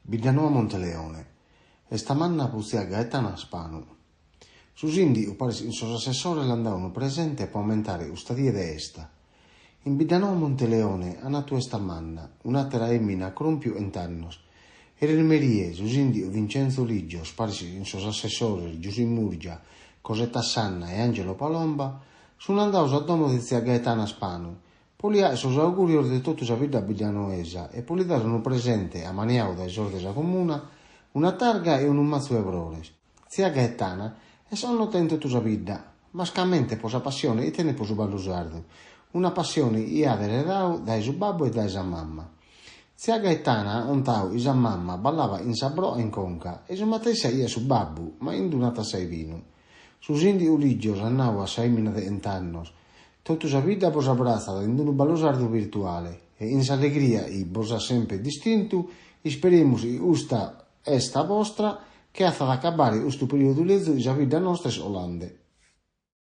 Biddanoa Monteleone, Esta manna po tzia Gaetana Spanu. Su sìndigu paris chin sos assessores l'ant dadu unu presente po ammentare custa die de esta. In Biddanoa Monteleone ant atu esta manna, un'àtera èmina at cròmpiu chent'annos. Eris merie su sìndigu Vincenzo Ligios paris chin sos assessores Giusy Murgia, Cosetta Sanna e Angelo Palomba sun andados a domo de tzia Gaetana Spanu Po li aer sos augùrios de totu sa bidda biddanoesa e po li dare unu presente amaniadu dae sos de sa Comuna, una targa e unu matzu 'e frores. Tzia Gaetana est connota in totu sa bidda, mascamente po sa passione chi tenet po su ballu sardu, una passione chi at eredadu dae su babbu e dae sa mama. Tzia Gaetana at contadu chi sa mama ballabat chin sa broa in conca e su matessi aiat su babbu, ma in d'una tassa 'e binu. Su sìndigu Ligios at nadu a sa èmina de chent'annos Totu sa bidda bos abratzat in unu ballu sardu virtuale e in s'allegria chi bos at semper distintu isperemus chi custa esta bostra che atzat acabbare custu periodu lezu chi sa bidda nostra est colande.